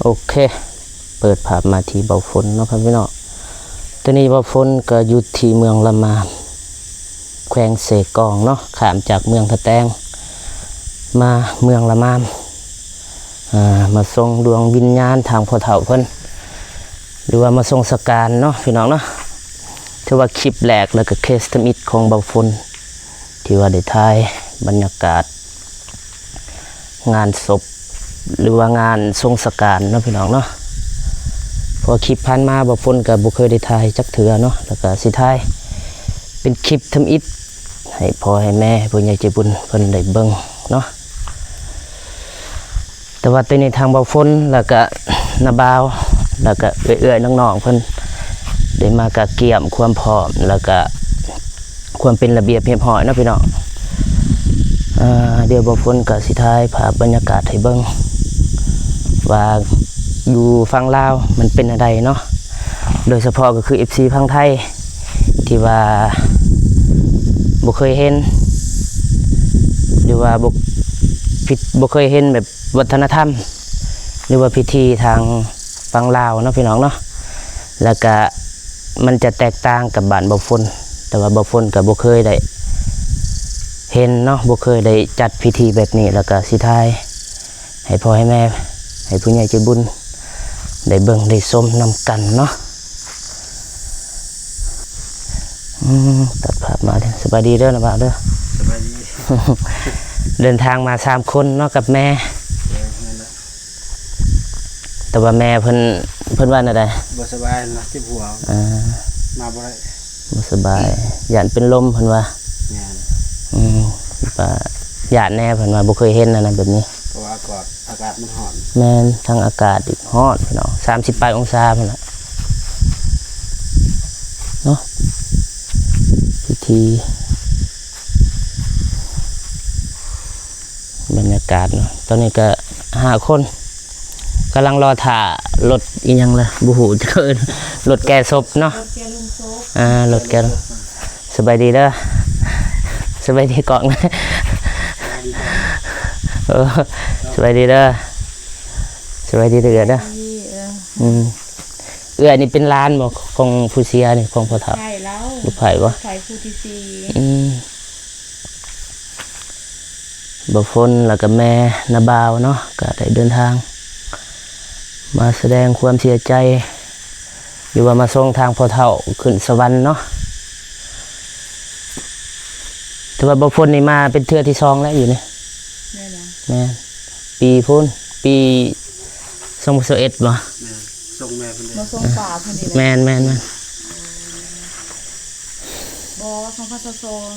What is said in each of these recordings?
ໂອເຄ ເປີດພາບມາທີ່ເບົາຝົນເນາະ ພໍ່ແມ່ພີ່ນ້ອງ. ຕອນນີ້ເບົາຝົນກໍຢູ່ທີ່ເມືອງລະມາມ ແຂວງເຊກອງເນາະ, ຂ້າມຈາກເມືອງທ່າແຕງມາເມືອງລະມາມ ອ່າ ມາສົ່ງດວງວິນຍານທາງພໍ່ເຖົ້າເພິ່ນ ຫຼືວ່າມາສົ່ງສະການເນາະ ພີ່ນ້ອງເນາະ. ຖືວ່າຄລິບແລກ ແລ້ວກໍເຄສທຳອິດຂອງເບົາຝົນ ທີ່ວ່າໄດ້ຖ່າຍບັນຍາກາດ ງານສົບ ຫຼືວ່າງານສົ່ງສະການເນາະ ພີ່ນ້ອງເນາະ. ເພາະຄລິບຜ່ານມາເບົາຝົນກໍບໍ່ເຄີຍໄດ້ຖ່າຍຈັກເທື່ອເນາະ, ແລ້ວກໍຊິຖ່າຍເປັນຄລິບທຳອິດ ໃຫ້ພໍ່ໃຫ້ແມ່ ຜູ້ໃຫຍ່ໃຈບຸນເພິ່ນໄດ້ເບິ່ງເນາະ. ແຕ່ວ່າຕອນນີ້ທາງເບົາຝົນ ແລ້ວກະນ້າບ່າວ ແລ້ວກະເອື້ອຍໆນ້ອງໆເພິ່ນ ໄດ້ມາກະກຽມຄວາມພ້ອມ ແລ້ວກະຄວາມເປັນລະບຽບຮຽບຮ້ອຍເນາະ ພີ່ນ້ອງ. ເອີ ດຽວເບົາຝົນກະຊິຖ່າຍພາບບັນຍາກາດໃຫ້ເບິ່ງ ວ່າຢູ່ຝັ່ງລາວມັນເປັນແນວໃດເນາະ, ໂດຍສະເພາະກໍຄືເອັຟຊີຝັ່ງໄທ ທີ່ວ່າບໍ່ເຄີຍເຫັນ ຫຼືວ່າບໍ່ ຜິດ ບໍ່ເຄີຍເຫັນແບບວັດທະນະທຳ ຫຼືວ່າພິທີທາງຝັ່ງລາວເນາະ ພີ່ນ້ອງເນາະ. ແລ້ວກະມັນຈະແຕກຕ່າງກັບບ້ານເບົາຝົນ, ແຕ່ວ່າເບົາຝົນກໍບໍ່ເຄີຍໄດ້ເຫັນເນາະ, ບໍ່ເຄີຍໄດ້ຈັດພິທີແບບນີ້, ແລ້ວກະຊິຖ່າຍ ໃຫ້ພໍ່ໃຫ້ແມ່ ໃຫ້ຜູ້ໃຫຍ່ໃຈບຸນໄດ້ເບິ່ງໄດ້ຊົມນຳກັນເນາະ. ອືມ ຕັດພາບມາເດີ. ສະບາຍດີເດີນ້າບ່າວເດີ. ສະບາຍດີ. ເດີນທາງມາສາມຄົນເນາະກັບແມ່. ເອີ ແມ່ນລະ. ແຕ່ວ່າແມ່ເພິ່ນ ເພິ່ນວ່າແນວໃດ? ບໍ່ສະບາຍນະ, ເຈັບຫົວ. ເອີ ມາບໍ່ໄດ້. ບໍ່ສະບາຍ ຢ້ານເປັນລົມເພິ່ນວ່າ. ແມ່ນ. ອືມ ວ່າຢ້ານແດ່ ເພິ່ນວ່າບໍ່ເຄີຍເຫັນອັນນັ້ນແບບນີ້ ເພາະວ່າອາກາດ ອາກາດມັນຮ້ອນ. ແມ່ນ, ທັງອາກາດອີກຮ້ອນພີ່ນ້ອງ, ສາມສິບປາຍອົງສາພຸ້ນລະເນາະ. ພິທີ ບັນຍາກາດເນາະ, ຕອນນີ້ກໍຫ້າຄົນ ກຳລັງລໍຖ້າລົດອີ່ຫຍັງລະ ບໍ່ຮູ້ຈັກເອີ້ນ ລົດແກ່ສົບເນາະ. ລົດແກ່ໂລງສົບ. ອ່າ ລົດແກ່. ສະບາຍດີເດີ. ສະບາຍດີກ້ອງ. ເອີ ສະບາຍດີເດີ. ສະບາຍດີເດີເອື້ອຍເດີ. ສະບາຍດີ. ເອີ ອືມ ເອື້ອຍນີ້ເປັນຫຼານບໍ່ ຂອງຜູ້ເສຍນີ້ ຂອງພໍ່ເຖົ້າ? ໃຊ່ແລ້ວ. ລູກໃພ້ບໍ່? ລູກໃພ້ຜູ້ທີສີ່. ອືມ. ບ່າວຝົນ ແລ້ວກໍແມ່ນ້າບ່າວເນາະ ກໍໄດ້ເດີນທາງມາສະແດງຄວາມເສຍໃຈ ຫຼືວ່າມາສົ່ງທາງພໍ່ເຖົ້າຂຶ້ນສະຫວັນເນາະ. ແຕ່ວ່າບ່າວຝົນນີ້ມາເປັນເທື່ອທີສອງແລ້ວຢູ່ນີ້. ແມ່ນຫຍັງ? ແມ່ນ. ປີພຸ້ນ ປີສອງພັນຊາວເອັດບໍ່? ແມ່ນ ສົ່ງແມ່ເພິ່ນເດ້. ມາສົ່ງປາເພິ່ນນີ້ແຫຼະ. ແມ່ນໆໆ. ບໍ່ ສອງພັນຊາວສອງ.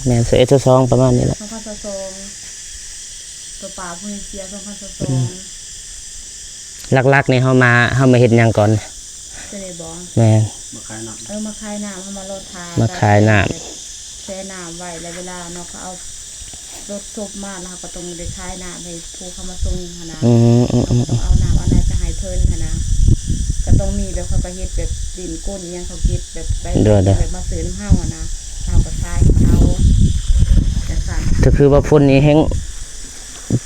ແມ່ນ ຊາວເອັດ ຊາວສອງ ປະມານນີ້ແຫຼະ. ສອງພັນຊາວສອງ ຕົວປາຜູ້ນີ້ເສຍ ສອງພັນຊາວສອງ. ອືມ ຫຼັກໆນີ້ເຮົາມາ ເຮົາມາເຮັດຫຍັງກ່ອນ? ຕົວນີ້ບໍ່? ແມ່ນ. ມາຂາຍນ້ຳ. ເອີ ມາຂາຍນ້ຳ ເຮົາມາລໍຖ້າ ມາຂາຍນ້ຳ ແຊ່ນ້ຳໄວ້ ແລ້ວເວລາເນາະ ເຂົາເອົາ ລົດສົບມາ ແລ້ວເຮົາກໍຕ້ອງໄດ້ຂາຍນ້ຳໃຫ້ຜູ້ເຂົາມາສົ່ງຫັ້ນນະ. ອືມໆໆ. ເຮົາກໍຕ້ອງເອົານ້ຳເອົາໃດໄປໃຫ້ເພິ່ນຫັ້ນນະ, ກໍຕ້ອງມີແບບ ເຂົາກໍເຮັດແບບຫຼິ້ນກົນອີ່ຫຍັງ ເຂົາເກັບແບບໃບ ໂດຍໆ ແບບມາຊື້ນຳເຮົາຫັ້ນນະ, ເຮົາກໍຂາຍໃຫ້ເຂົາ ຈັ່ງຊັ້ນ. ກໍຄືວ່າຝົນນີ້ແຮ່ງ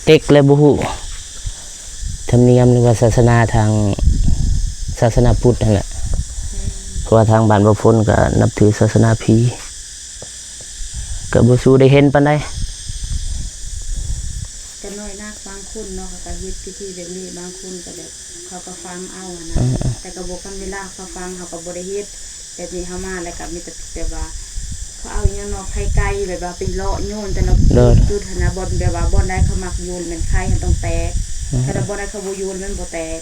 ເຕັກແລະບໍ່ຮູ້ທຳນຽມ ຫຼືວ່າສາສະໜາທາງສາສະໜາພຸດຫັ້ນແຫຼະ. ແມ່ນ. ເພາະວ່າທາງບ້ານບ່າວຝົນກໍນັບຖືສາສະໜາຜີ. ກໍບໍ່ສູ້ໄດ້ເຫັນປານໃດ. ກໍນ້ອຍນັກ ບາງຄົນເນາະ ເຂົາກໍເຮັດພິທີແບບນີ້, ບາງຄົນກໍແບບເຂົາກໍຟັງເອົາຫັ້ນນະ. ເອີໆ ແຕ່ກໍບໍ່ ຄັນເວລາເຂົາຟັງ ເຮົາກໍບໍ່ໄດ້ເຮັດ. ແບບນີ້ເຮົາມາແລ້ວກໍມີແຕ່ແບບວ່າ ເຂົາເອົາອີ່ຫຍັງເນາະ ໄຂ່ໄກ່ ແບບວ່າໄປເລາະໂຍນແຕ່ລະ ໂດຍ ຈຸດຫັ້ນນະ, ບ່ອນແບບວ່າບ່ອນໃດເຂົາມັກໂຍນແມ່ນໄຂ່ຫັ້ນຕ້ອງແຕກ. ອືມ ຖ້າບ່ອນໃດເຂົາບໍ່ໂຍນມັນບໍ່ແຕກ.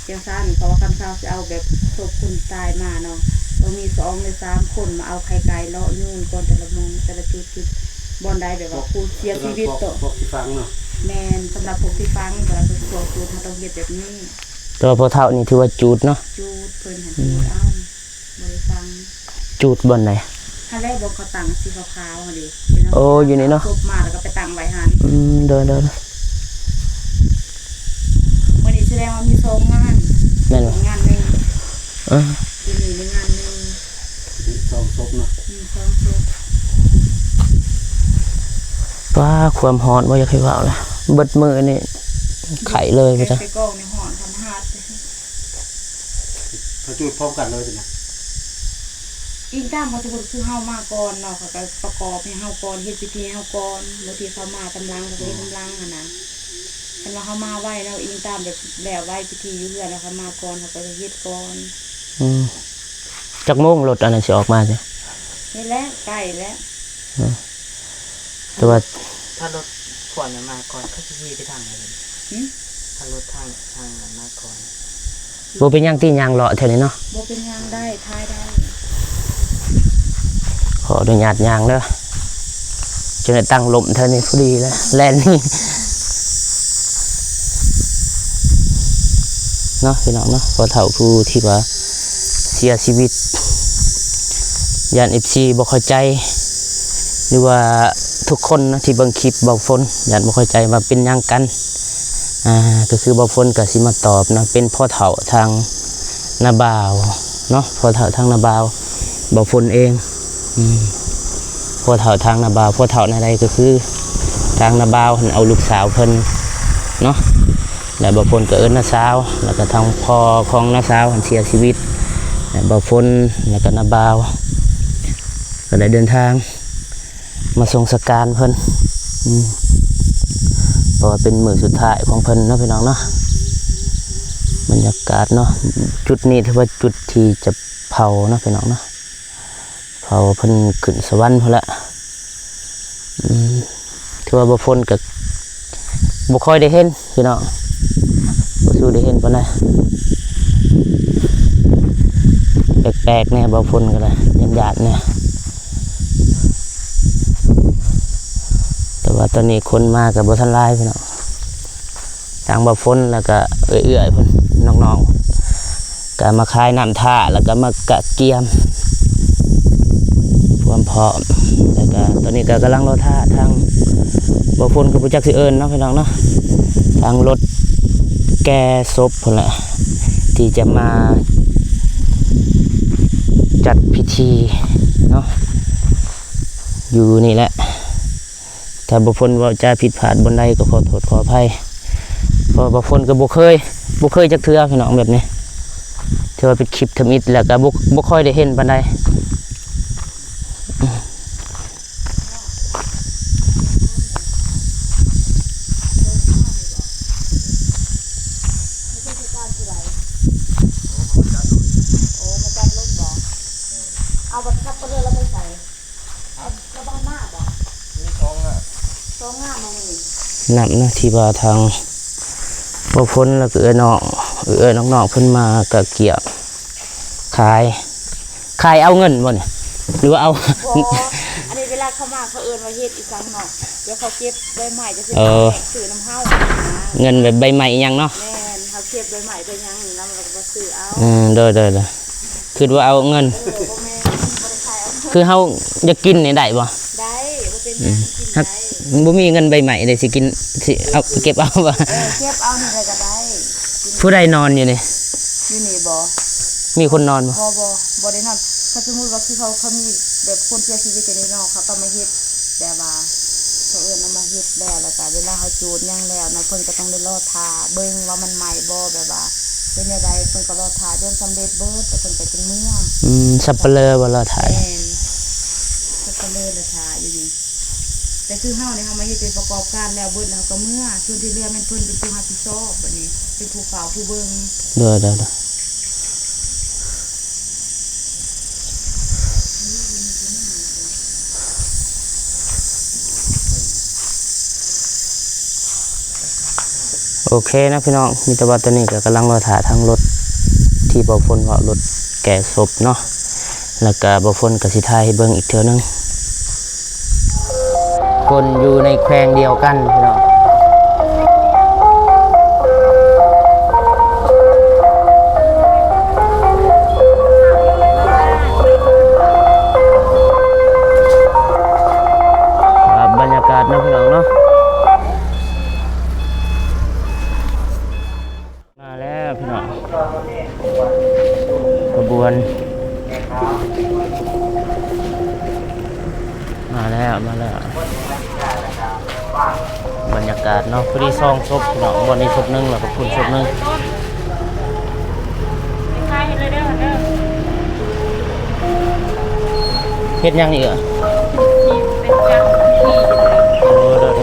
ຈັ່ງຊັ້ນ ເພາະວ່າຄັນເຂົາຊິເອົາແບບສົບຄົນຕາຍມາເນາະ ຕ້ອງມີສອງຫຼືສາມຄົນມາເອົາໄຂ່ໄກ່ເລາະໂຍນກ່ອນ ແຕ່ລະໝ່ອງ ແຕ່ລະຈຸດ ຈຸດ ບ່ອນໃດແບບວ່າຜູ້ເສຍຊີວິດໂຕ ພວກທີ່ຝັງເນາະ. ແມ່ນ, ສຳລັບພວກທີ່ຝັງ ແຕ່ລະຈຸດ ພວກຈຸດ ເຮົາຕ້ອງເຮັດແບບນີ້. ແຕ່ວ່າພໍ່ເຖົ້ານີ້ຖືວ່າຈູດເນາະ? ຈູດ, ເພິ່ນຫັ້ນ ອືມ ຈູດເອົາ. ບໍ່ໄດ້ຝັງ. ຈູດບ່ອນໃດ? ຫັ້ນແຫຼະ ບ່ອນເຂົາຕັ້ງສີຂາວໆຫັ້ນເດ. ໂອ້ ຢູ່ນີ້ເນາະ. ສົບມາແລ້ວກໍໄປຕັ້ງໄວ້ຫັ້ນ. ອືມ ໂດຍໆ. ມື້ນີ້ສະແດງວ່າມີສອງງານ. ແມ່ນບໍ່? ງານໜຶ່ງ. ເອີ ຢູ່ນີ້ມີງານໜຶ່ງ. ສອງສົບເນາະ. ອືມ ສອງສົບ. ປ້າ ຄວາມຮ້ອນບໍ່ຢາກໃຫ້ເວົ້າລະ ເບິດມື້ນີ້ໄຂ້ເລີຍວ່າຊັ້ນ. ແຕ່ກອງນີ້ຮ້ອນ. ເຂົາຈູດພ້ອມກັນເລີຍຕິນະ? ອີງຕາມເຂົາສົມມຸດຄືເຮົາມາກ່ອນເນາະ ເຂົາກໍປະກອບໃຫ້ເຮົາກ່ອນ ເຮັດພິທີໃຫ້ເຮົາກ່ອນ ບາງທີເຂົາມາຕາມຫຼັງ ເຂົາກໍເຮັດຕາມຫຼັງຫັ້ນນະ. ຄັນວ່າເຮົາມາໄວເນາະ ອີງຕາມແບບແລ້ວໄວພິທີຢູ່ເຮືອນ ແລ້ວເຂົາມາກ່ອນ ເຂົາກໍເຮັດກ່ອນ. ອືມ ຈັກໂມງລົດອັນນັ້ນຊິອອກມາ? ນີ້ແຫຼະ ໃກ້ແລ້ວ. ເອີ ແຕ່ວ່າ ຖ້າລົດພວກນັ້ນມາກ່ອນ ເຂົາຊິຂີ່ໄປທາງໃດ? ຫື? ຖ້າລົດທາງ ທາງນັ້ນມາກ່ອນ ບໍ່ເປັນຫຍັງຕິ ຍ່າງເລາະແຖວນີ້ເນາະ? ບໍ່ເປັນຫຍັງ ໄດ້ ຖ່າຍໄດ້. ຂໍອະນຸຍາດຍ່າງເດີ ຈົນໄດ້ຕັ້ງລົມແຖວນີ້ພໍດີແລ້ວ ແລ່ນນີ້ເນາະ ພີ່ນ້ອງເນາະ. ພໍ່ເຖົ້າຜູ້ທີ່ວ່າເສຍຊີວິດ ຢ້ານເອັຟຊີບໍ່ເຂົ້າໃຈ ຫຼືວ່າທຸກຄົນເນາະທີ່ເບິ່ງຄລິບເບົາຝົນ ຢ້ານບໍ່ເຂົ້າໃຈວ່າເປັນຫຍັງກັນ. ອ່າ ກໍຄືເບົາຝົນກໍຊິມາຕອບເນາະ ເປັນພໍ່ເຖົ້າທາງນ້າບ່າວເນາະ ພໍ່ເຖົ້າທາງນ້າບ່າວ ເບົາຝົນເອງ. ອືມ ພໍ່ເຖົ້າທາງນ້າບ່າວ ພໍ່ເຖົ້າແນວໃດ ກໍຄືທາງນ້າບ່າວຫັ້ນເອົາລູກສາວເພິ່ນເນາະ ແລ້ວເບົາຝົນກໍເອີ້ນນ້າສາວ ແລ້ວກໍທາງພໍ່ຂອງນ້າສາວຫັ້ນເສຍຊີວິດ ແລ້ວເບົາຝົນ ແລ້ວກໍນ້າບ່າວ ກໍໄດ້ເດີນທາງມາສົ່ງສະການເພິ່ນ ອືມ ເພາະວ່າເປັນມື້ສຸດທ້າຍຂອງເພິ່ນເນາະ ພີ່ນ້ອງເນາະ. ບັນຍາກາດເນາະ ຈຸດນີ້ຖືວ່າຈຸດທີ່ຈະເຜົາເນາະ ພີ່ນ້ອງເນາະ ເຜົາເພິ່ນຂຶ້ນສະຫວັນພຸ້ນລະ. ອືມ ຖືວ່າບໍ່ຝົນກໍບໍ່ຄ່ອຍໄດ້ເຫັນ ພີ່ນ້ອງ ບໍ່ສູ່ໄດ້ເຫັນປານໃດ ແປກໆແດ່ ບໍ່ຝົນກໍໄດ້ ຢ້ານໆແດ່. ແຕ່ວ່າຕອນນີ້ຄົນມາກໍບໍ່ທັນຫຼາຍ ພີ່ນ້ອງ. ທາງບໍ່ຝົນ ແລ້ວກະເອື້ອຍໆເພິ່ນ ນ້ອງໆ ກະມາຂາຍນ້ຳທ່າ ແລ້ວກະມາກະກຽມຄວາມພ້ອມ ແລ້ວກະຕອນນີ້ກະກຳລັງລໍຖ້າທາງບໍ່ຝົນ ກໍບໍ່ຈັກຊິເອີ້ນເນາະ ພີ່ນ້ອງເນາະ ທາງລົດແກ່ສົບພຸ້ນແຫຼະ ທີ່ຈະມາຈັດພິທີເນາະ ຢູ່ນີ້ແຫຼະ. ຖ້າບໍ່ຝົນເວົ້າຈາຜິດພາດບ່ອນໃດກໍຂໍໂທດຂໍອະໄພ ເພາະວ່າບໍ່ຝົນກໍບໍ່ເຄີຍ ບໍ່ເຄີຍຈັກເທື່ອພີ່ນ້ອງ ແບບນີ້ ຖືວ່າເປັນຄລິບທຳອິດ ແລ້ວກໍບໍ່ ບໍ່ຄ່ອຍໄດ້ເຫັນປານໃດ. ໂອ້ ມາຈັດລົດບໍ? ເອົາບັດຂັບໄປເລີຍ ແລ້ວໄປໃສ? ລະບ້ານໜ້າບໍ? ມີສອງໜ້າ ສອງໜ້າມອງນີ້ ນຳນະ ທີ່ວ່າທາງບໍ່ຝົນ ແລ້ວກໍເອື້ອຍນ້ອງ ເອື້ອຍນ້ອງໆເພິ່ນມາກະກຽມຂາຍ ຂາຍເອົາເງິນບໍ່ນີ້ ຫຼືວ່າເອົາ ບໍ່ ອັນນີ້ເວລາເຂົາມາເຂົາເອີ້ນວ່າເຮັດອີ່ສັງເນາະ ແລ້ວເຂົາເກັບໃບໄມ້ຈັ່ງຊີ້ ເອີ ຊື້ນຳເຮົາ ເງິນແບບໃບໄມ້ອີ່ຫຍັງເນາະ ແມ່ນ ເຮົາເກັບໃບໄມ້ໄປຫຍັງນີ້ນຳ ແລ້ວກໍມາຊື້ເອົາ ອືມ ໂດຍໆໆ ຄິດວ່າເອົາເງິນ ເອີ ບໍ່ແມ່ນ ບໍ່ໄດ້ຂາຍເອົາ ຄືເຮົາຢາກກິນນີ້ໄດ້ບໍ່? ໄດ້ ບໍ່ເປັນຫຍັງ ອືມ ກິນໄດ້ ບໍ່ມີເງິນໃບໄມ້ເດ້ ຊິກິນ ຊິເອົາ ເກັບເອົາບໍ່? ເອີ ເກັບເອົານີ້ແຫຼະກໍໄດ້ ຜູ້ໃດນອນຢູ່ນີ້? ຢູ່ນີ້ບໍ? ມີຄົນນອນບໍ່? ບໍ່ ບໍ່ ບໍ່ໄດ້ນອນ ຖ້າສົມມຸດວ່າຄືເຂົາ ເຂົາມີແບບຄົນເສຍຊີວິດຈັ່ງຊີ້ເນາະ ເຂົາກໍມາເຮັດແບບວ່າ ເຂົາເອີ້ນວ່າມາເຮັດແລ້ວ ແລ້ວກໍເວລາເຮົາຈູດຫຍັງແລ້ວນະ ເພິ່ນກໍຕ້ອງໄດ້ລໍຖ້າເບິ່ງວ່າມັນໄໝ້ບໍ່ ແບບວ່າ ເປັນແນວໃດ ເພິ່ນກໍລໍຖ້າຈົນສຳເລັດເບິດ ແລ້ວເພິ່ນກໍຈຶ່ງເມືອ ອືມ ສັບປະເລີບໍ່ລໍຖ້າ? ແມ່ນ ສັບປະເລີລໍຖ້າຢູ່ນີ້ ແຕ່ຄືເຮົານີ້ ເຮົາມາເຮັດເປັນປະກອບການແລ້ວເບິດ ແລ້ວເຮົາກໍເມືອ ສ່ວນທີ່ເຫຼືອແມ່ນເພິ່ນເປັນຜູ້ຮັບຜິດຊອບ ບັດນີ້ເປັນຜູ້ເຝົ້າຜູ້ເບິ່ງ ໂດຍໆໆ. ໂອເຄເນາະພີ່ນ້ອງ ມີແຕ່ວ່າຕອນນີ້ກໍກຳລັງລໍຖ້າທາງລົດທີ່ເບົາຝົນເວົ້າ ລົດແກ່ສົບເນາະ ແລ້ວກໍເບົາຝົນກໍຊິຖ່າຍໃຫ້ເບິ່ງອີກເທື່ອໜຶ່ງ ຄົນຢູ່ໃນແຂວງດຽວກັນພີ່ນ້ອງ. ພາບບັນຍາກາດເນາະພີ່ນ້ອງເນາະ ມາແລ້ວພີ່ນ້ອງ ຂະບວນ ມາແລ້ວ ມາແລ້ວ ບັນຍາກາດເນາະ ພໍດີສອງສົບພີ່ນ້ອງ ບ່ອນນີ້ສົບໜຶ່ງ ແລ້ວກໍພຸ້ນສົບໜຶ່ງ ຂາຍໃຫ້ ເຮັດຫຍັງອີກອະ? ໂອ້ ໂດຍ.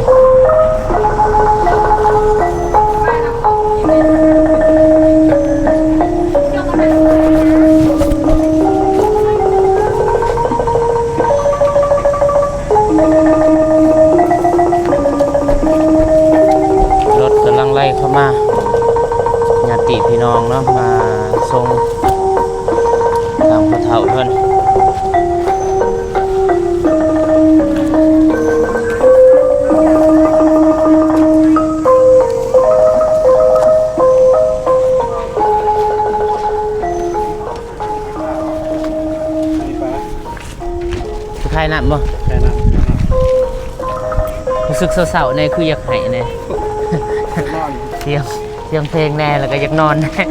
ລົດກຳລັງໄລ່ເຂົ້າມາ ຍາດຕິພີ່ນ້ອງເນາະ ມາສົ່ງທາງພໍ່ເຖົ້າເພິ່ນ. ຊິຂາຍນ້ຳບໍ່? ຂາຍນ້ຳ ຂາຍນ້ຳ. ຮູ້ສຶກເສົ້າໆແດ່ ຄືຢາກໄຫ້ແດ່. ນອນ ສຽງ ສຽງເພງແດ່ ແລ້ວກໍຢາກນອນແດ່.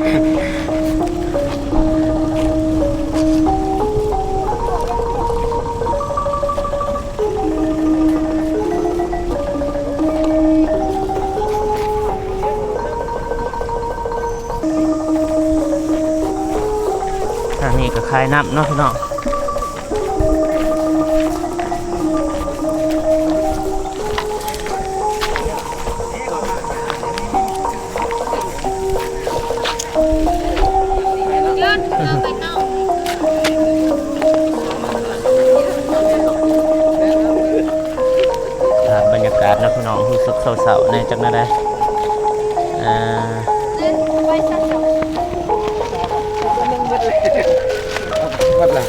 ທາງນີ້ກໍຂາຍນ້ຳເນາະພີ່ນ້ອງ. ພາບບັນຍາກາດເນາະພີ່ນ້ອງ ຮູ້ສຶກເສົ້າໆແດ່ ຈັກແນວໃດ. ເອີ ເບິດລະ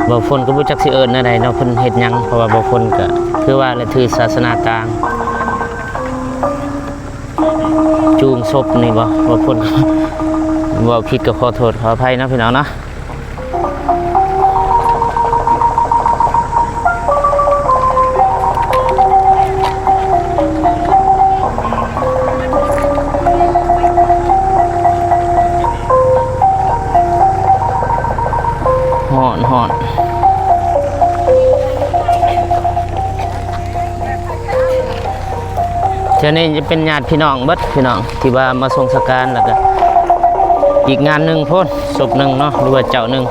ບ່າວຝົນກໍບໍ່ຈັກຊິເອີ້ນແນວໃດເນາະ ເພິ່ນເຮັດຫຍັງ ເພາະວ່າບ່າວຝົນກໍຄືວ່າແຫຼະ ຖືສາສະໜາຕ່າງ. ຈູງສົບນີ້ບໍ່? ບ່າວຝົນ ເວົ້າຜິດກໍຂໍໂທດຂໍອະໄພເນາະ ພີ່ນ້ອງເນາະ. ຮ້ອນ ຮ້ອນ. ເທື່ອນີ້ຈະເປັນຍາດພີ່ນ້ອງເບິດ ພີ່ນ້ອງທີ່ວ່າມາສົ່ງສະການ ແລ້ວກະອີກງານໜຶ່ງພຸ້ນ ສົບໜຶ່ງເນາະ ຫຼືວ່າເຈົ້າໜຶ່ງ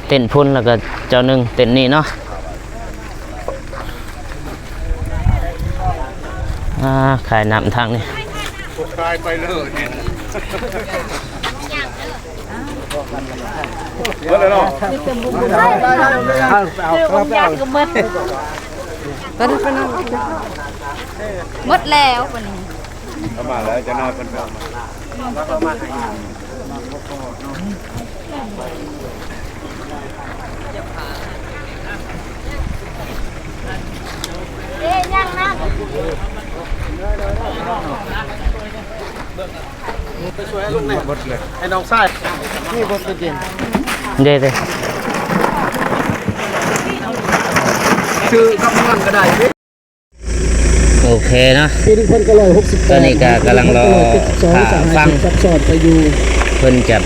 ເຕັນພຸ້ນ ແລ້ວກະເຈົ້າໜຶ່ງເຕັນນີ້ເນາະ. ອ່າ ຂາຍນ້ຳທາງນີ້ ຂາຍໄປເລີຍ. ເບິດແລ້ວເນາະ ເອົາ ເອົາ ເອົາ ໝົດແລ້ວບັດນີ້ ເອົາມາແລ້ວ ຈະນ້ອຍເພິ່ນເອົາມາ. ເດ້ ຍັງນະ ໄປຊ່ວຍເອົາລົງແດ່ ໃຫ້ນ້ອງຊາຍ ນີ້ບໍ່ເປັນເຢັນ ເດ້ ເດ້ ຊື້ກັບມັນກໍໄດ້ເດ້. ໂອເຄເນາະ ປີໜຶ່ງພັນເກົ້າຮ້ອຍຫົກສິບແປດ ຕອນນີ້ກໍກຳລັງລໍຖ້າຟັງ ເພິ່ນຈະ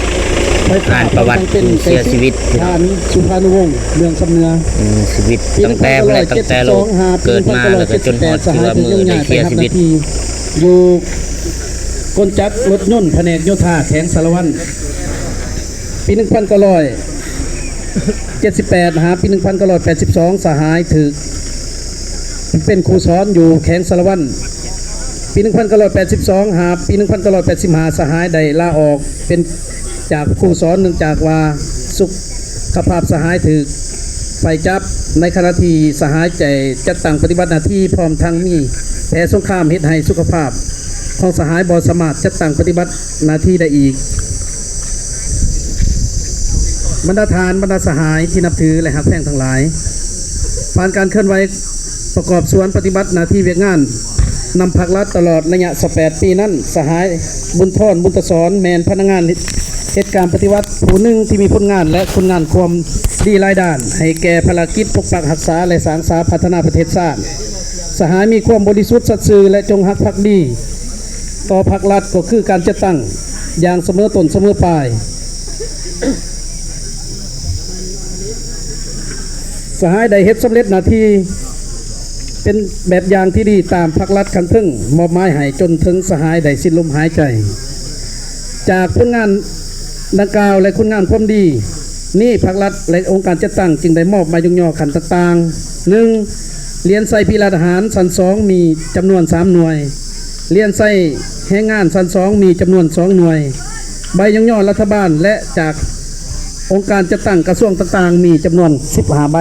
ອ່ານປະຫວັດຜູ້ເສຍຊີວິດ ທ່ານສຸພານຸວົງ ເມືອງຊຳເໜືອ ອືມ ຊີວິດຕັ້ງແຕ່ ຕັ້ງແຕ່ລູກເກີດມາ ແລ້ວກໍຈົນຮອດທີ່ວ່າມື້ໄດ້ເສຍຊີວິດ ຢູ່ກົນຈັກລົດຍົນ ພະແນກໂຍທາ ແຂວງສາລະວັນ. ປີໜຶ່ງພັນເກົ້າຮ້ອຍເຈັດສິບແປດ ຫາປີໜຶ່ງພັນເກົ້າຮ້ອຍແປດສິບສອງ ສະຫາຍຖືກເປັນຄູສອນຢູ່ແຂວງສາລະວັນ. ປີໜຶ່ງພັນເກົ້າຮ້ອຍແປດສິບສອງ ຫາປີໜຶ່ງພັນເກົ້າຮ້ອຍແປດສິບຫ້າ ສະຫາຍໄດ້ລາອອກເປັນຈາກຄູສອນ ເນື່ອງຈາກວ່າສຸຂະພາບສະຫາຍຖືກໄຟຈັບ ໃນຂະນະທີ່ສະຫາຍໄດ້ຈັດຕັ້ງປະຕິບັດໜ້າທີ່ ພ້ອມທັງມີແຜສົງຄາມ ເຮັດໃຫ້ສຸຂະພາບຂອງສະຫາຍບໍ່ສາມາດຈັດຕັ້ງປະຕິບັດ ໜ້າທີ່ໄດ້ອີກ. ບັນດາທ່ານ ບັນດາສະຫາຍທີ່ນັບຖື ແລະ ຮັກແພງທັງຫຼາຍ, ຜ່ານການເຄື່ອນໄຫວປະກອບສ່ວນປະຕິບັດໜ້າທີ່ວຽກງານນຳພັກລັດຕະຫຼອດໄລຍະຊາວແປດປີນັ້ນ, ສະຫາຍ ບຸນທອນ ບຸນຕະສອນ ແມ່ນພະນັກງານເຮັດການປະຕິວັດຜູ້ໜຶ່ງທີ່ມີຜົນງານ ແລະ ຄຸນງານຄວາມດີຫຼາຍດ້ານ ໃຫ້ແກ່ພາລະກິດປົກປັກຮັກສາ ແລະ ສ້າງສາພັດທະນາປະເທດຊາດ. ສະຫາຍມີຄວາມບໍລິສຸດສັດຊື່ ແລະ ຈົງຮັກພັກດີຕໍ່ພັກລັດ ກໍຄືການຈັດຕັ້ງຢ່າງສະເໝີຕົ້ນສະເໝີປາຍ. ສ ສະຫາຍໄດ້ເຮັດສຳເລັດໜ້າທີ່ເປັນແບບຢ່າງທີ່ດີຕາມພັກລັດຂັ້ນເທິງມອບໝາຍໃຫ້ ຈົນເຖິງສະຫາຍໄດ້ສິ້ນລົມຫາຍໃຈ. ຈາກຜົນງານດັ່ງກ່າວ ແລະ ຄຸນງາມຄວາມດີນີ້, ພັກລັດ ແລະ ອົງການຈັດຕັ້ງຈຶ່ງໄດ້ມອບໃບຍົກຍໍຂັ້ນຕ່າງໆ. ໜຶ່ງ, ຫຼຽນໄຊພິລາດອາຫານຊັ້ນສອງ ມີຈຳນວນສາມໜ່ວຍ, ຫຼຽນໄຊແຮງງານຊັ້ນສອງ ມີຈຳນວນສອງໜ່ວຍ, ໃບຍົກຍໍລັດຖະບານ ແລະ ຈາກອົງການຈັດຕັ້ງກະຊວງຕ່າງໆ ມີຈຳນວນສິບຫ້າໃບ.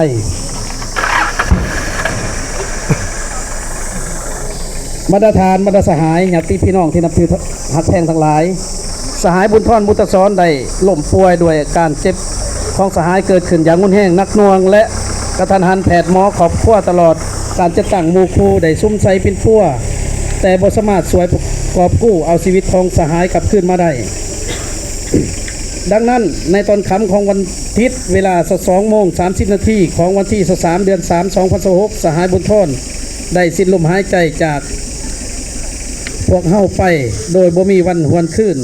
ບັນດາທ່ານ ບັນດາສະຫາຍ ຍາດຕິພີ່ນ້ອງທີ່ນັບຖືຮັກແພງທັງຫຼາຍ, ສະຫາຍບຸນທອນ ບຸດຕະສອນ ໄດ້ລົ້ມປ່ວຍດ້ວຍອາການເຈັບຂອງສະຫາຍເກີດຂຶ້ນຢ່າງຮຸນແຮງໜັກໜ່ວງ ແລະ ກະທັນຫັນ. ແພດ, ໝໍ, ຄອບຄົວ ຕະຫຼອດການຈັດຕັ້ງໝູ່ຄູ່ໄດ້ສຸມໃສ່ປິ່ນປົວ, ແຕ່ບໍ່ສາມາດຊ່ວຍກອບກູ້ເອົາຊີວິດຂອງສະຫາຍກັບຄືນມາໄດ້. ດັ່ງນັ້ນ, ໃນຕອນຄ່ຳຂອງວັນທິດ ເວລາຊາວສອງໂມງສາມສິບນາທີຂອງວັນທີຊາວສາມ ເດືອນສາມ ສອງພັນຊາວຫົກ, ສະຫາຍບຸນທອນໄດ້ສິ້ນລົມຫາຍໃຈຈາກພວກເຮົາໄປ ໂດຍບໍ່ມີວັນຫວນຄືນ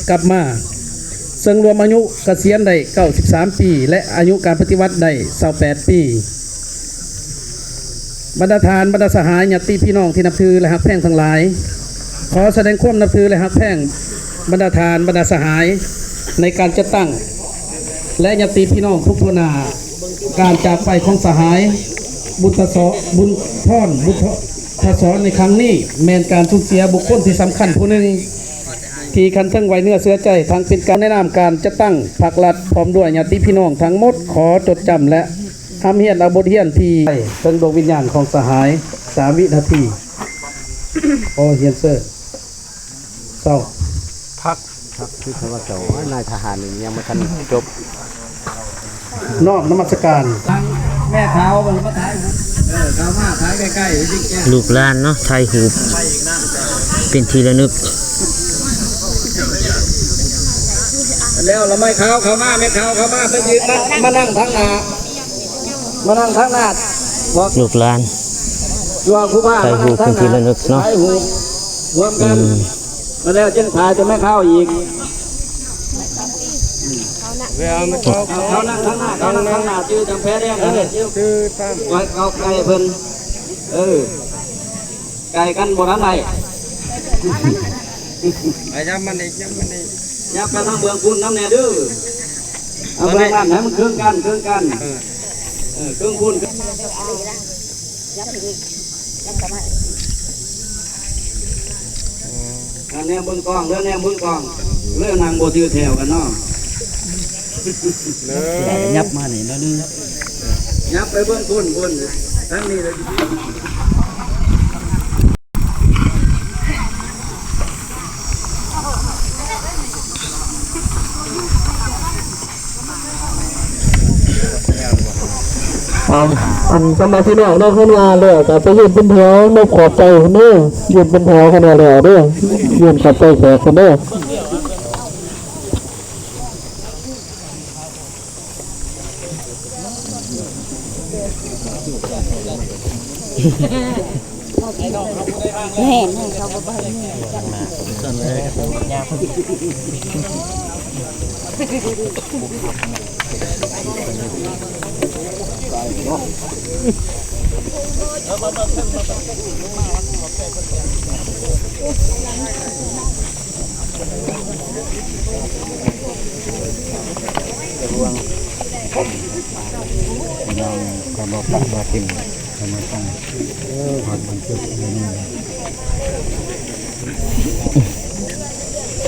ກັບມາ, ເຊິ່ງລວມອາຍຸກະສຽນໄດ້ເກົ້າສິບສາມປີ ແລະ ອາຍຸການປະຕິວັດໄດ້ຊາວແປດປີ. ບັນດາທ່ານ ບັນດາສະຫາຍ ຍາດຕິພີ່ນ້ອງທີ່ນັບຖື ແລະ ຮັກແພງທັງຫຼາຍ, ຂໍສະແດງຄວາມນັບຖື ແລະ ຮັກແພງບັນດາທ່ານ ບັນດາສະຫາຍ ໃນການຈັດຕັ້ງ ແລະ ຍາດຕິພີ່ນ້ອງທຸກທົ່ວໜ້າ. ການຈາກໄປຂອງສະຫາຍ ບຸນທະສອນ ບຸນທອນ ບຸນທະສອນ ໃນຄັ້ງນີ້ ແມ່ນການສູນເສຍບຸກຄົນທີ່ສຳຄັນຜູ້ໜຶ່ງ ທີ່ຂັ້ນເທິງໄວ້ເນື້ອເຊື່ອໃຈ, ທັງເປັນການໃນນາມການຈັດຕັ້ງພັກລັດ ພ້ອມດ້ວຍຍາດຕິພີ່ນ້ອງທັງໝົດ ຂໍຈົດຈຳ ແລະ ຮ່ຳຮຽນເອົາບົດຮຽນທີ່ ເຖິງດວງວິນຍານຂອງສະຫາຍ. ສາມວິນາທີ. ຂໍຮຽນເຊີນ. ເຊົາ. ພັກ. ພັກທີ່ຂ້າພະເຈົ້າ ໂອ້ຍ ນາຍທະຫານນີ້ຍັງບໍ່ທັນຈົບ. ນ້ອມນະມັດສະການ. ທາງແມ່ຂາວເພິ່ນມາຖ່າຍຮູບ. ເອີ ເຂົ້າມາຖ່າຍໃກ້ໆ ຈິງແຈ້ງ. ລູກຫຼານເນາະ ຖ່າຍຮູບເປັນທີ່ລະນຶກ. ແລ້ວລະ ແມ່ຂາວເຂົ້າມາ ແມ່ຂາວເຂົ້າມາ ໄປຢືນ ມາ ມານັ່ງທາງໜ້າ. ມານັ່ງທາງໜ້າ ບອກລູກຫຼານ ວ່າຄູບາ ຖ່າຍຮູບເປັນທີ່ລະນຶກເນາະ ຖ່າຍຮູບຮ່ວມກັນ. ອືມ ມາແລ້ວຈຶ່ງຖ່າຍຈະແມ່ເຂົ້າອີກ. ເອົາ ເອົາ ເຂົ້ານັ່ງທາງໜ້າ ເຂົ້ານັ່ງທາງໜ້າ ຈື່ຈຳແພແດງ ເອີ ຈື່ຕາມ ໄວ້ເຂົ້າໃກ້ເພິ່ນ ເອີ. ໄກກັນບໍ່ທັນໄດ້ ໄປ ຢ້ຳມັນອີກ ຢ້ຳມັນອີກ ຍັບໄປທາງເບື້ອງພຸ້ນນຳແດ່ເດີ. ເອົາເບື້ອງນັ້ນໃຫ້ມັນເຄິ່ງກັນ ເຄິ່ງກັນ ເອີ ເອີ ເຄິ່ງພຸ້ນ. ອັນແນມເບິ່ງກ້ອງເດີ ແນມເບິ່ງກ້ອງເດີ ນັ່ງບໍ່ຖືກແຖວກັນເນາະ. ເດີ ຍັບມານີ້ໜ້ອຍໜຶ່ງ ຍັບໄປເບິ່ງພຸ້ນ ພຸ້ນ ທາງນີ້ເລີຍ. ອັນ ອັນ ສຳລັບພີ່ນ້ອງເນາະ ເພິ່ນວ່າແລ້ວກໍໄປຢືນເປັນແຖວ ນົບຂອບໃຈເພິ່ນເດີ ຢືນເປັນແຖວ ເພິ່ນວ່າແລ້ວເດີ ຢືນຂອບໃຈແຂກເພິ່ນເດີ. ແມ່ນ ເຂົາບໍ່ເບິ່ງ.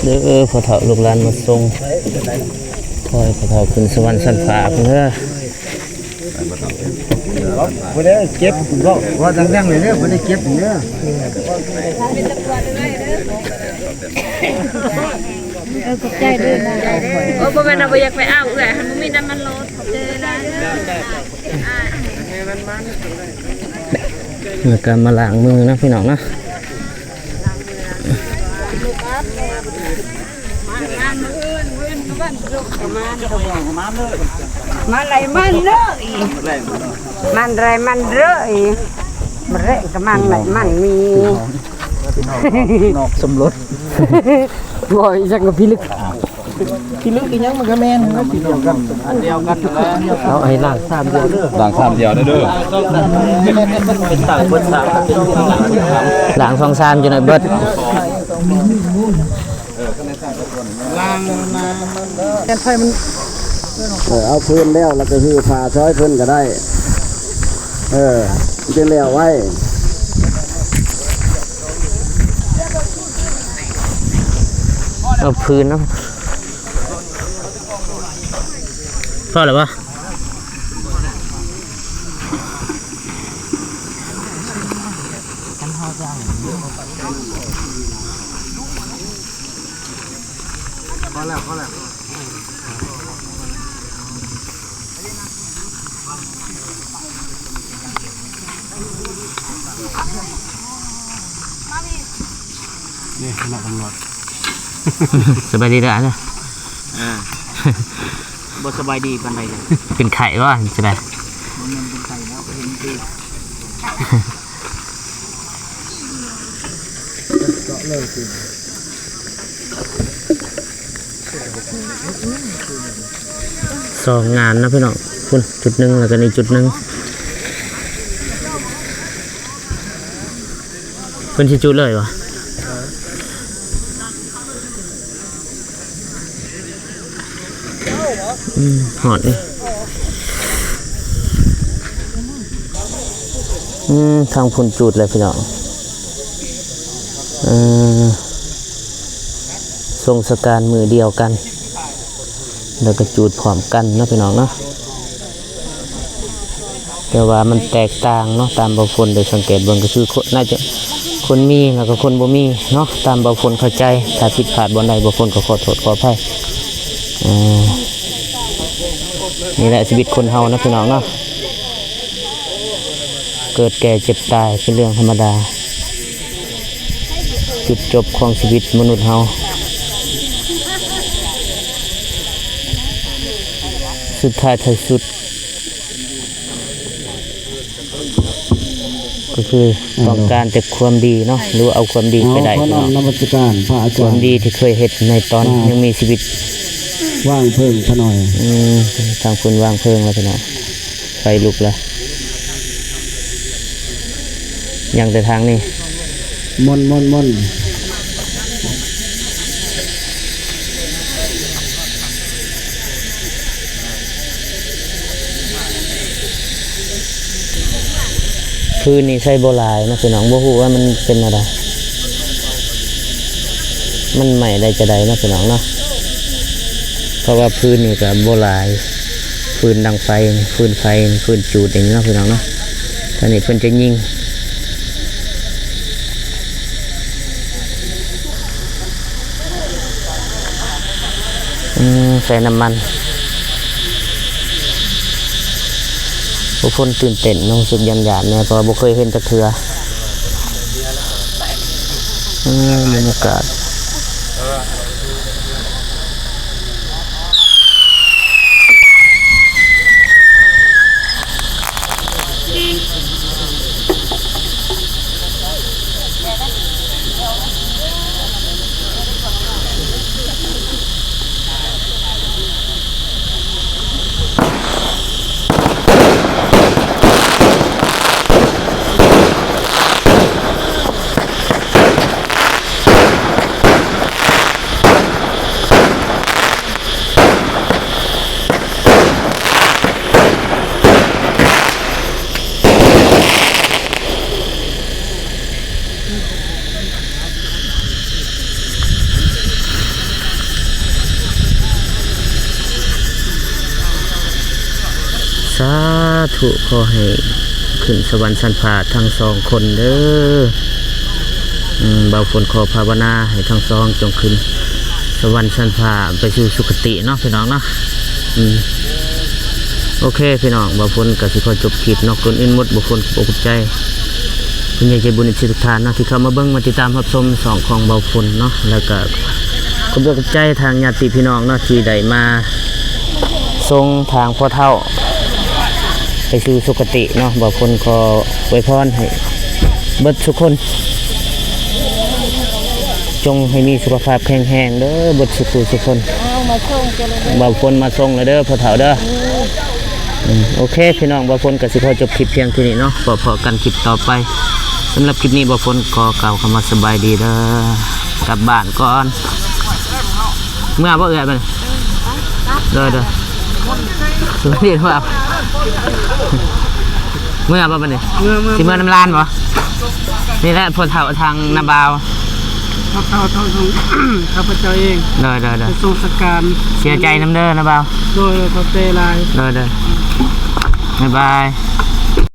ເດີ ພໍ່ເຖົ້າລູກຫຼານມາສົ່ງ ຂໍໃຫ້ພໍ່ເຖົ້າຂຶ້ນສະຫວັນຊັ້ນຟ້າພຸ້ນເດີ. ບໍ່ໄດ້ເກັບ ເວົ້າ ເວົ້າດັງໆ ເລີຍເດີ ບໍ່ໄດ້ເກັບເດີ. ເອີ ຂອບໃຈເດີ. ໂອ້ ບໍ່ແມ່ນວ່າບໍ່ຢາກໄປເອົາເອື້ອຍ ມັນບໍ່ມີນ້ຳມັນລົດ. ຂອບໃຈຫຼາຍໆ ເດີ. ແລ້ວກໍມາລ້າງມືນະ ພີ່ນ້ອງນະ. ມັນໄຫຼມັນເລີຍ ມັນໄຫຼມັນເລີຍ ມະແລງກໍມັນໄຫຼມັນມີ ນອກສົມລົດ ບໍ່ ອີຫຍັງກໍພິລຶກ. ຂີ້ລຶກອີ່ຫຍັງມັນກໍແມ່ນນະ ຂີ້ດຽວກັນ ອັນດຽວກັນແຫຼະ. ເອົາໃຫ້ລ້າງຊາມດຽວເດີ ລ້າງຊາມດຽວເດີ ເປັນຕ່າງຄົນສາມ ລ້າງສອງຊາມຢູ່ໃນເບິດ. ລ້າງນ້ຳມັນ ແກນໄຟມັນ ເອີ ເອົາຄືນແລ້ວ ແລ້ວກໍຮືຜ້າຊ່ອຍເພິ່ນກໍໄດ້ ເອີ ຈຶ່ງແລ້ວໄວ. ເອົາພື້ນເນາະ ພໍແລ້ວບໍ່? ພໍແລ້ວ ພໍແລ້ວ. ນີ້ຄະນະຕຳຫຼວດ ສະບາຍດີເດີ ເອີ ບໍ່ສະບາຍດີປານໃດເລີຍ ເປັນໄຂ້ບໍ່ ຈັ່ງໃດ? ບໍ່ແມ່ນເປັນໄຂ້ແລ້ວ ເຫັນຄື ເຈາະເລີຍຄື ສອງງານເນາະພີ່ນ້ອງ ພຸ້ນຈຸດໜຶ່ງ ແລ້ວກໍນີ້ຈຸດໜຶ່ງ ເພິ່ນຊິຈຸດເລີຍຫວາ? ອືມ ຮອດນີ້ ອືມ ທາງພຸ້ນຈຸດແລ້ວພີ່ນ້ອງ ເອີ ສົ່ງສະການມື້ດຽວກັນ ແລ້ວກໍຈູດພ້ອມກັນເນາະພີ່ນ້ອງເນາະ ແຕ່ວ່າມັນແຕກຕ່າງເນາະ ຕາມບ່າວຝົນໄດ້ສັງເກດເບິ່ງ ກໍຄືຄົນ ໜ້າຈະຄົນມີ ແລ້ວກໍຄົນບໍ່ມີເນາະ ຕາມບ່າວຝົນເຂົ້າໃຈ. ຖ້າຜິດພາດບ່ອນໃດ ບ່າວຝົນກໍຂໍໂທດຂໍອະໄພ. ເອີ ນີ້ແຫຼະຊີວິດຄົນເຮົາເນາະພີ່ນ້ອງເນາະ ເກີດແກ່ເຈັບຕາຍເປັນເລື່ອງທຳມະດາ ຈຸດຈົບຂອງຊີວິດມະນຸດເຮົາ ສຸດທ້າຍທ້າຍສຸດ ກໍຄືຕ້ອງການແຕ່ຄວາມດີເນາະ ຫຼືວ່າເອົາຄວາມດີໄປໄດ້ ເອົາ ພີ່ນ້ອງ ນະມັດສະການພະອາຈານ ຄວາມດີທີ່ເຄີຍເຮັດໃນຕອນຍັງມີຊີວິດ ວາງເພີງຂະໜ້ອຍ ອືມ ທາງພຸ້ນວາງເພີງແລ້ວພີ່ນ້ອງ ໄຟລຸກແລ້ວ ຍັງແຕ່ທາງນີ້ ມົນໆໆ ຟືນນີ້ໃຊ້ບໍ່ຫຼາຍເນາະພີ່ນ້ອງ ບໍ່ຮູ້ວ່າມັນເປັນແນວໃດ ມັນໄໝ້ໄດ້ຈະໃດເນາະພີ່ນ້ອງເນາະ ເພາະວ່າຟືນນີ້ກໍບໍ່ຫຼາຍ ຟືນດັງໄຟ ຟືນໄຟ ຟືນຈູດນີ້ເນາະພີ່ນ້ອງເນາະ ອັນນີ້ເພິ່ນຈະຍິງ ອືມ ໃສ່ນ້ຳມັນ ຜູ້ຄົນຕື່ນເຕັ້ນເນາະ ຮູ້ສຶກຢ້ານໆແດ່ ເພາະວ່າບໍ່ເຄີຍເຫັນຈັກເທື່ອ ອືມ ບັນຍາກາດ ສາທຸ ຂໍໃຫ້ຂຶ້ນສະຫວັນຊັ້ນຟ້າທັງສອງຄົນເດີ. ອືມ ບ່າວຝົນຂໍພາວະນາໃຫ້ທັງສອງຈົ່ງຂຶ້ນສະຫວັນຊັ້ນຟ້າ ໄປສູ່ສຸຄະຕິເນາະ ພີ່ນ້ອງເນາະ. ອືມ ໂອເຄພີ່ນ້ອງ ບ່າວຝົນກໍຊິຂໍຈົບຄລິບເນາະ. ກ່ອນອື່ນໝົດ ບ່າວຝົນຂອບອົກຂອບໃຈຜູ້ໃຫຍ່ໃຈບຸນເອັຟຊີທຸກທ່ານເນາະ ທີ່ເຂົ້າມາເບິ່ງມາຕິດຕາມຮັບຊົມຊ່ອງຂອງບ່າວຝົນເນາະ ແລ້ວກໍຂອບອົກຂອບໃຈທາງຍາດຕິພີ່ນ້ອງເນາະ ທີ່ໄດ້ມາສົ່ງທາງພໍ່ເຖົ້າໄປສູ່ສຸຄະຕິເນາະ. ບ່າວຝົນຂໍອວຍພອນໃຫ້ເບິດທຸກຄົນ ຈົ່ງໃຫ້ມີສຸຂະພາບແຂງແຮງເດີ ເບິດສູ່ຜູ້ສູ່ຄົນ. ມາສົ່ງເຈົ້າແລ້ວເດີ ບ່າວຝົນມາສົ່ງແລ້ວເດີພໍ່ເຖົ້າເດີ. ອືມ ອືມ ໂອເຄພີ່ນ້ອງ ບ່າວຝົນກໍຊິຂໍຈົບຄລິບພຽງເທົ່ານີ້ເນາະ ພໍ້ກັນຄລິບຕໍ່ໄປ. ສຳລັບຄລິບນີ້ບ່າວຝົນຂໍກ່າວຄຳວ່າສະບາຍດີເດີ ກັບບ້ານກ່ອນ. ເມືອບໍ່ເອື້ອຍບັດນີ້? ໂດຍໆ ສະບາຍດີເນາະ. ເມືອບໍ່ບັດນີ້? ເມືອ ເມືອ ຊິເມືອນຳຫຼານບໍ່? ນີ້ແຫຼະ ພໍ່ເຖົ້າທາງນ້າບ່າວ ພໍ່ເຖົ້າທາງຂ້າພະເຈົ້າເອງ. ໂດຍໆໆ ໄປສົ່ງສະການ. ເສຍໃຈນຳເດີນ້າບ່າວ. ໂດຍ ຂອບໃຈຫຼາຍ. ໂດຍໆ ບາຍບາຍ.